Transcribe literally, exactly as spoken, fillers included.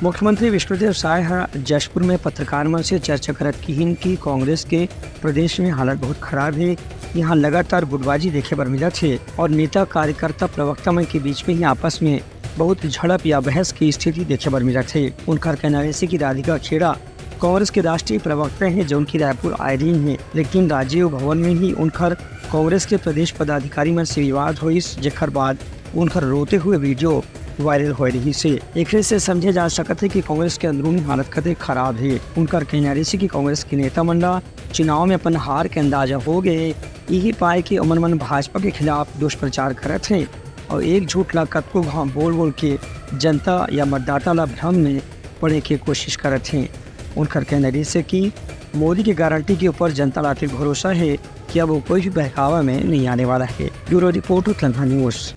मुख्यमंत्री विष्णुदेव साय ह जशपुर में पत्रकार मन से चर्चा करत किहिन कि कांग्रेस के प्रदेश में हालत बहुत खराब हे। यहाँ लगातार गुटबाजी देखे बर मिलत हे और नेता, कार्यकर्ता, प्रवक्ता मन के बीच में ही आपस में बहुत झड़प या बहस की स्थिति देखे बर मिलत हे। उनकर कहना हे कि राधिका खेड़ा कांग्रेस के राष्ट्रीय प्रवक्ता हे, जौन की रायपुर आए रही हे, लेकिन राजीव भवन में ही उनकर कांग्रेस के प्रदेश पदाधिकारी मन से विवाद होइस, जेकर बाद उनकर रोते हुए वीडियो वायरल होए रहिस हे। एकरे से समझे जा सकत हे कि कांग्रेस के अंदरूनी हालत कते खराब हे। उनकर कहना रहिस कि कांग्रेस के नेता मन ला चुनाव में अपन हार के अंदाजा हो गए, यही पाए कि ओमन मन भाजपा के खिलाफ दुष्प्रचार करत हे और एक झूठ ला कतको घाव बोल बोल के जनता या मतदाता ला भ्रम में पड़े के कोशिश करत हे। उनकर कहना रहिस हे कि मोदी के गारंटी के ऊपर जनता ला फिर भरोसा हे कि अब वो कोई भी बहकावा में नहीं आने वाला हे। Bureau report, Uttarakhand news.